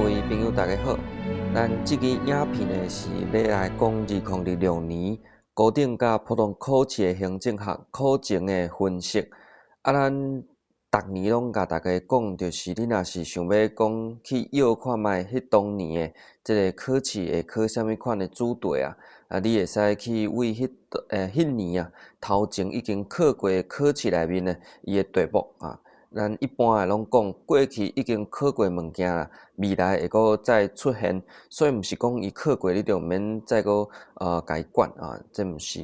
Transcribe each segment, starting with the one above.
位朋友，大家好。咱這支影片呢，是欲來講2026年高等佮普通考試的行政學考前的分析。啊，咱逐年攏共大家講，就是你若是想欲講去臆看覓彼當年的這个考試會考啥物款的主題啊，啊，你會使去為彼年啊頭前已經考過的考試內面呢，伊的題目啊。咱一般的攏講過去已經考過的物件啦，未來會閣再出現，所以毋是講伊考過你就毋免再閣共伊管啊，這毋是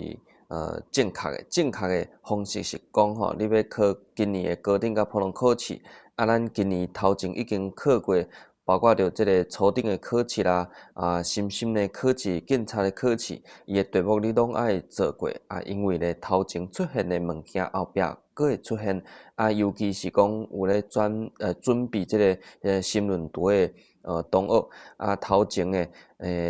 正確的。正確的方式是講吼，你欲考今年的高等佮普通考試，啊，咱今年頭前已經考過，包括著這个初等的考試啦，啊，深深的考試、警察的考試，伊的題目你攏愛做過啊，因為咧頭前出現的物件後壁閣會出現啊，尤其是講有咧準備這个申論題的同學啊，頭前的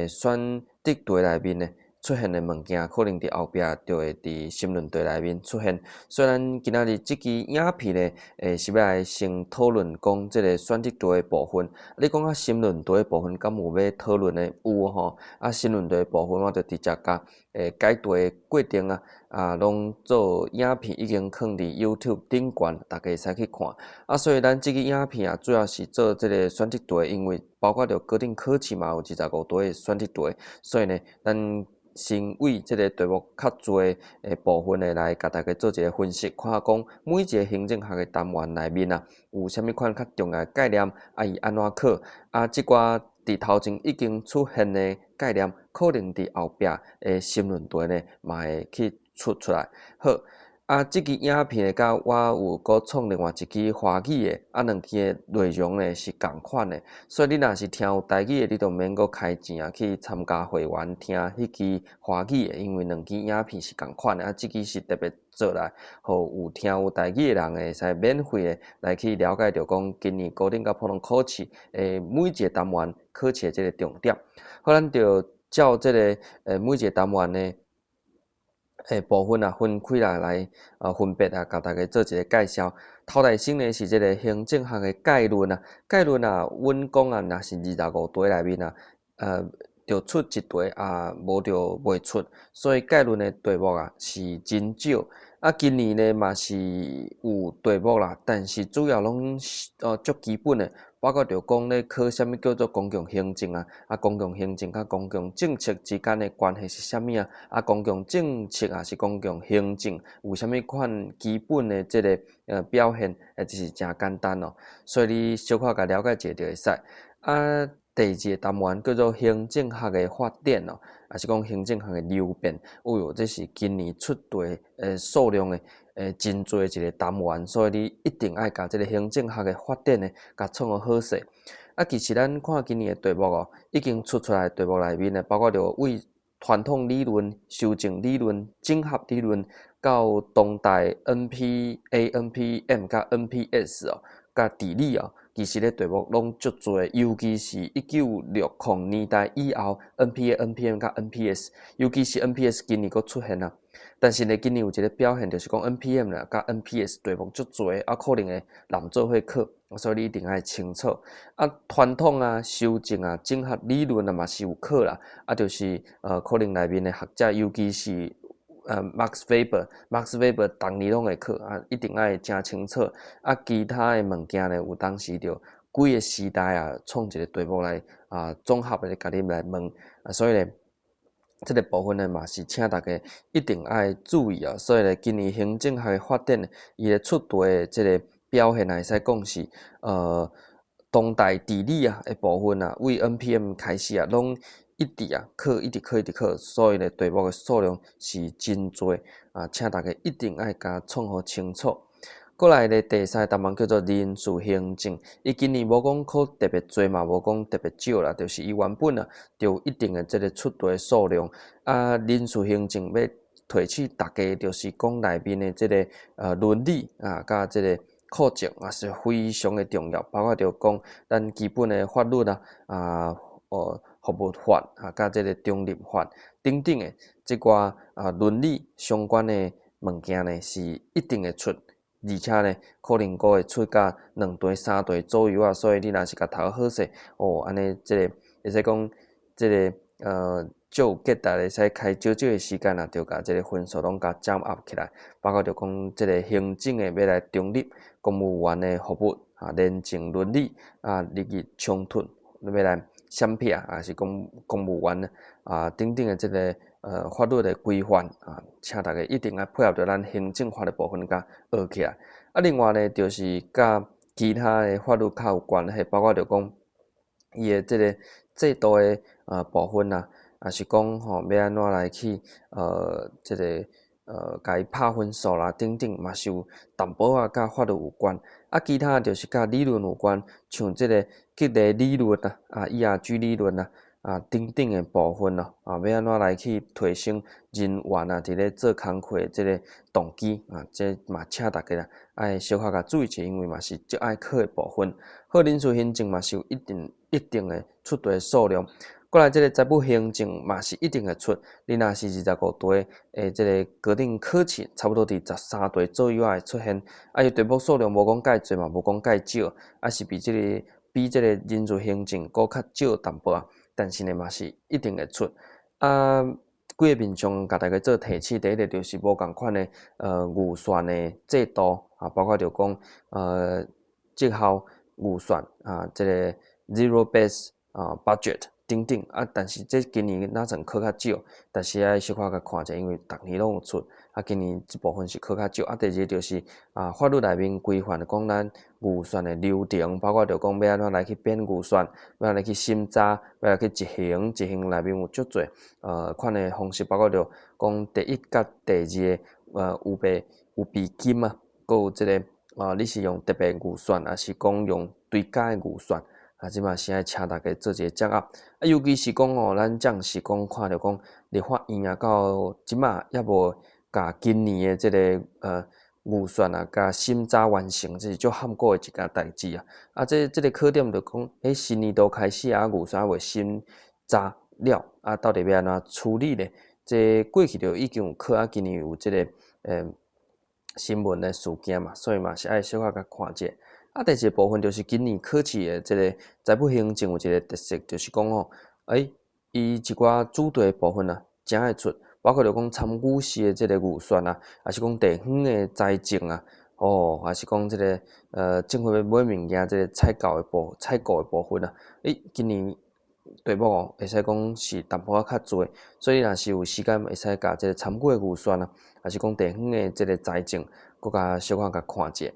選擇題內面呢出現的物件，可能佇後壁就會佇申論題內面出現。所以咱今仔日這支影片呢，是欲來先討論講這个選擇題的部分。你講啊，申論題的部分敢有欲討論的？有吼。啊，申論題的部分我就直接共解題的過程啊，啊，攏做影片已經囥佇 YouTube 頂懸，大家會使去看。啊，所以咱這支影片啊，主要是做這个選擇題，因為包括著高等考試嘛有25題的選擇題，所以呢，咱先為這个題目較濟的部分的來共大家做一个分析，看講每一个行政學的單元內面啊，有啥物款較重要的概念，啊，伊按怎考？啊，這寡佇頭前已經出現的概念，可能佇後壁的申論題呢，嘛會去出出來。好，啊，這支影片佮我有閣創另外一支華語的，啊，兩支的內容呢是仝款的，所以你若是聽有台語的，你就免閣開錢啊去參加會員聽彼支華語的，因為兩支影片是仝款的，啊，這支是特別做來，予有聽有台語的人會使免費的來去了解著講今年高等佮普通考試的每一个單元考試的這个重點。好，咱就照這个每一个單元的部分啊，分開來來分別啊，共大家做一个介紹。頭來先呢是這个行政學的概論啊，概論啊，阮講啊，若是25題內面啊，著出一題啊，無就袂出，所以概論的題目啊是真少。啊，今年呢嘛是有題目啦，但是主要攏是足基本的，包括著講咧考啥物叫做公共行政啊，啊，公共行政佮公共政策之間的關係是啥物啊？啊，公共政策抑是公共行政有啥物款基本的這个表現，這是誠簡單哦。所以你小可共了解一下就會使。啊，第二个單元叫做行政學的發展哦，抑是講行政學的流變。哦喲，這是今年出題數量的真濟一个單元，所以你一定愛共這个行政學的發展呢，共創予好勢。啊，其實咱看今年的題目哦，已經出出來的題目內面呢，包括著為傳統理論、修正理論、整合理論，到當代 NPA、NPM 佮 NPS 哦，佮治理哦。其實咧題目攏足濟，尤其是1960年代以後，NPA、NPM 佮 NPS，尤其是 NPS 今年閣出現啊。但是呢，今年有一个表現，就是講 NPM 啦佮 NPS 題目足濟，啊，可能會濫做伙考，所以你一定愛清楚。啊，傳統啊、修正啊、整合理論啊嘛是有考啦。啊，就是可能內面的學者，尤其是Max Weber，Max Weber 逐年攏會考啊，一定愛誠清楚。啊，其他的物件呢，有當時就幾个時代啊，創一个題目來啊，綜合的共你來問。啊，所以呢，這个部分呢嘛是請大家一定愛注意啊。所以呢，今年行政學的發展，伊的出題的這个表現會使講是當代治理啊的部分啊，為 NPM 開始啊，攏一直啊考，一直考，一直考，所以呢，題目的數量是真濟啊，請大家一定愛共創予清楚。過來咧，第三個單元叫做人事行政，伊今年無講考特別濟嘛，無講特別少啦，就是伊原本啊，就有一定的這个出題數量。啊，人事行政欲提醒大家，就是講內面的這个倫理啊，佮這个課程啊是非常的重要，包括著講咱基本的法律啊，啊，服務法啊，佮這个中立法等等的這寡啊倫理相關的物件呢，是一定會出。而且呢，可能閣會出甲兩題、三題左右啊，所以你若是共讀好勢，哦，按呢這个會使講這个足有價值，會使開少少的時間啊，就共這个分數攏共掌握起來。包括著講這个行政的欲來中立，公務員的服務啊，廉政倫理啊，利益衝突欲來閃避啊，抑是講公務員啊等等的這个法律的規範啊，請大家一定愛配合著咱行政法的部分共學起來。啊，另外呢，就是佮其他的法律較有關係，包括著講伊的這个制度的部分啊，抑是講吼欲按怎來去這个共伊拍分數啦等等，嘛是有淡薄仔佮法律有關。啊，其他就是佮理論有關，像這个激勵理論啊、ERG 理論啊、等等的部分咯，啊，欲按怎來去提升人員啊，佇咧做工課的這个動機啊，這嘛請大家啦，愛小可共注意者，因為嘛是足愛考的部分。好，人事行政嘛是有一定一定的出題數量。過來這个財務行政嘛是一定會出，你若是25題的這个高等考試，差不多佇13題左右會出現。啊，伊題目數量無講蓋濟嘛，無講蓋少，啊是比這个人事行政閣較少淡薄仔，但是呢嘛是一定會出。啊，幾个面向共大家做提醒，第一个就是無仝款的預算的制度啊，包括著講績效預算啊，這个 zero base budget 等等啊，但是這今年若算考較少，但是愛小可共看者，因為逐年攏有出，啊，今年這部分是考較少。啊，第二个就是啊，法律內面規範講咱預算的流程，包括著講欲按怎來去編預算，欲按怎來去審查，欲來去執行，執行內面有足濟款的方式，包括著講第一佮第二个預備金啊，閣有這个啊，你是用特別預算，抑是講用追加的預算？啊，這嘛是愛請大家做一个掌握。啊，尤其是講吼，咱暫時講看著講立法院啊，到這馬猶無共今年的這个預算啊，共審查完成，這是足坎坷的一件代誌啊。啊，這个考點就講，新年度開始啊，預算猶未審查了，啊，到底欲按怎處理咧？這過去就已經有考啊，今年有這个新聞的事件嘛，所以嘛是愛小可共看者。啊，第二个部分就是今年考試的這个財務行政有一个特色，就是講吼，伊一寡主題的部分啊，誠會出，包括著講參與式的這个預算啊，抑是講地方的財政啊，哦，抑是講這个政府欲買物件這个採購的部分啊，今年題目哦，會使講是淡薄仔較濟，所以若是有時間會使共這个參與的預算啊，抑是講地方的這个財政，閣共小可共看者。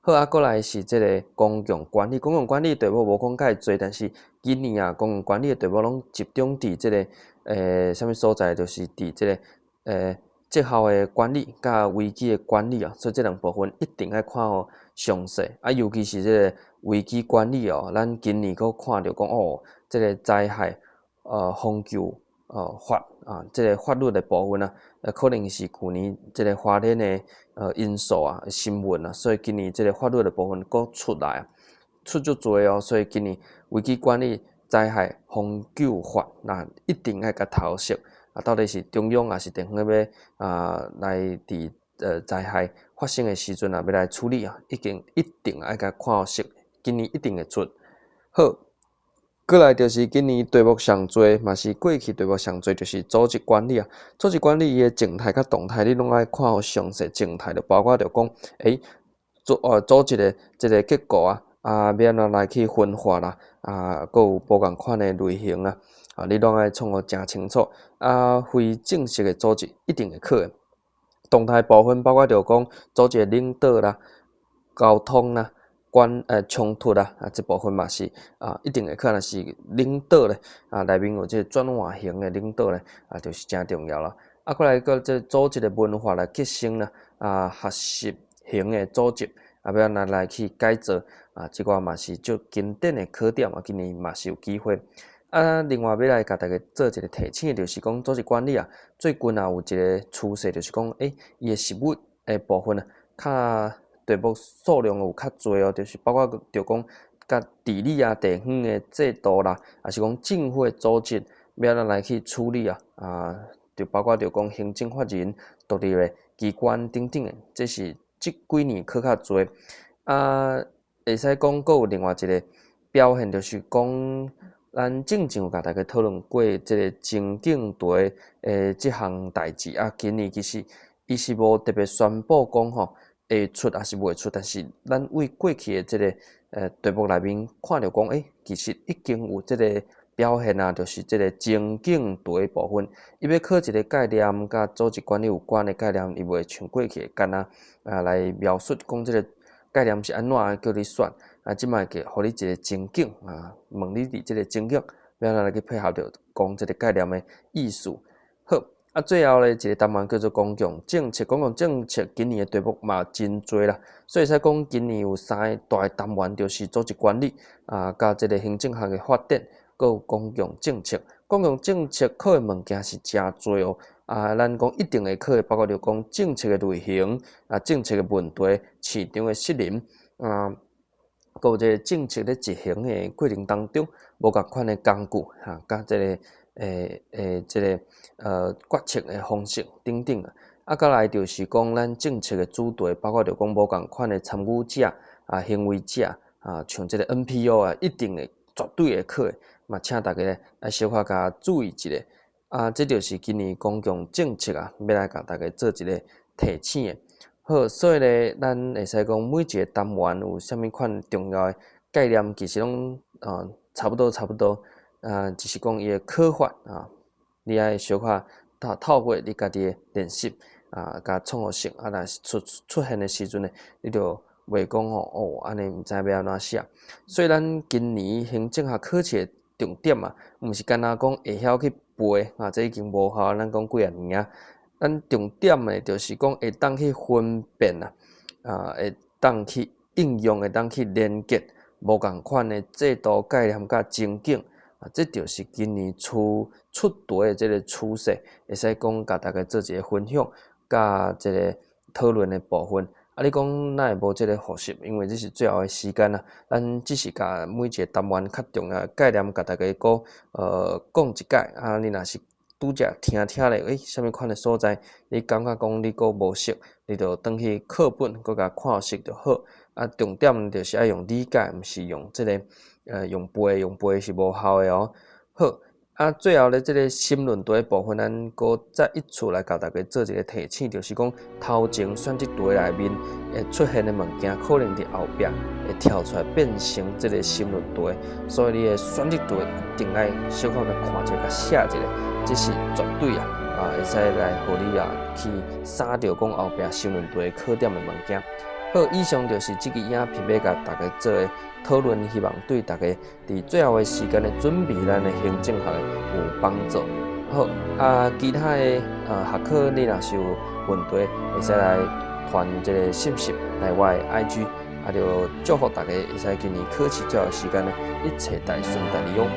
好啊，過來是這个公共管理，公共管理題目無講蓋濟，但是今年啊，公共管理的題目攏集中佇這个啥物所在，就是佇這个績效的管理佮危機的管理啊，所以這兩部分一定愛看予詳細啊，尤其是這个危機管理哦，咱今年閣看著講哦，這个災害防救法啊，這个法律的部分啊，可能是舊年這个花蓮的因素啊、新聞啊，所以今年這个法律的部分閣出來啊，出足濟哦，所以今年危機管理災害防救法，那一定愛共讀熟啊，到底是中央抑是地方欲來佇災害發生的時陣啊，欲來處理啊，已經一定愛共看熟，今年一定會出。好，過來就是今年題目上濟，嘛是過去題目上濟，就是組織管理啊。組織管理伊的靜態佮動態，你攏愛看予詳細。靜態就包括著講，組織的這个結構啊，啊，欲按怎來去分化啦，啊，閣有無仝款的類型啊，啊，你攏愛創予誠清楚。啊，非正式的組織一定會考的。動態部分包括著講組織的領導啦、溝通啦、關衝突啦，啊，這部分嘛是啊，一定會考。若是領導咧，啊，內面有這个轉換型的領導咧，啊，就是誠重要啦。啊，過來閣這組織的文化來革新啦，啊，學習型的組織，啊，欲按怎來去改造，啊，這個嘛是足經典的考點啊，今年嘛是有機會。啊，另外欲來共大家做一个提醒的，就是講組織管理啊，最近啊有一个趨勢，就是講，伊的實務的部分啊，較題目數量有較濟哦，就是包括著講佮治理啊、地方的制度啦，抑是講政府的組織欲按怎來去處理啊，啊，就包括著講行政法人、獨立的機關等等的，這是這幾年考較濟。啊，會使講閣有另外一個表現，就是講咱正前有共大家討論過這个情景題的這項代誌啊，今年其實伊是無特別宣布講吼會出抑是袂出，但是咱對過去的這个題目內面看著講，其實已經有這个表現啊，就是這个情景題部分，伊欲考一个概念，佮組織管理有關的概念，伊袂像過去敢若啊來描述講這个概念是按怎叫你選，啊，這擺給予你一个情景啊，問你佇這个情景，欲按怎來去配合著講這个概念的意思。好，啊，最後咧一个單元叫做公共政策，公共政策今年的題目嘛真濟啦，所以會使講今年有三个大單元，就是組織管理啊，佮這个行政學的發展，閣有公共政策。公共政策考的物件是誠濟哦。啊，咱講一定會考的，包括著講政策的類型，啊，政策的問題，市場的失靈，啊，閣有這个政策咧執行的過程當中，無仝款的工具，哈，佮這个這个決策的方式等等啊。啊，閣來就是講咱政策的主題，包括著講無仝款的參與者啊、行為者啊，像這个 NPO 啊，一定會絕對會考的，嘛，請大家咧愛小可共注意一下。啊，這就是今年公共政策啊，欲來共大家做一个提醒的。好，所以咧，咱會使講每一个單元有啥物款重要的概念，其實攏啊差不多差不多，啊，只是講伊的考法啊，你愛小可透過你家己的練習啊，共創造性啊，若是出現的時陣呢，你就袂講吼哦，按呢毋知欲按怎寫。所以咱今年行政學考試的重點啊，毋是干焦講會曉去背啊，這已經無效。咱講幾仔年啊，咱重點的就是講會當去分辨啊，啊，會當去應用，會當去連結無仝款的制度概念佮情景啊，這就是今年出題的這个趨勢，會使講共大家做一个分享，佮這个討論的部分。啊，你講哪會無這个複習？因為這是最後的時間啊，咱只是共每一个單元較重要的概念，共大家閣講一擺。啊，你若是拄才聽聽咧，啥物款的所在，你感覺講你閣無熟，你就轉去課本閣共看熟就好。啊，重點就是愛用理解，毋是用這个用背，用背是無效的哦。好，啊，最後咧，這个申論題的部分，咱閣再一次來共大家做一个提醒，就是講頭前選擇題內面會出現的物件，可能佇後壁會跳出來變成這个申論題，所以你的選擇題一定愛小可共看一下，共寫一下，這是絕對啊，啊，會使來予你啊去省著講後壁申論題考點的物件。好，以上就是這支影片欲共大家做的討論，希望對大家佇最後的時間的準備咱的行政學有幫助。好，啊，其他的學科你若是有問題，會使來傳這个信息來我的 IG，啊，就祝福大家會使今年考試最後的時間呢，一切大順大利哦。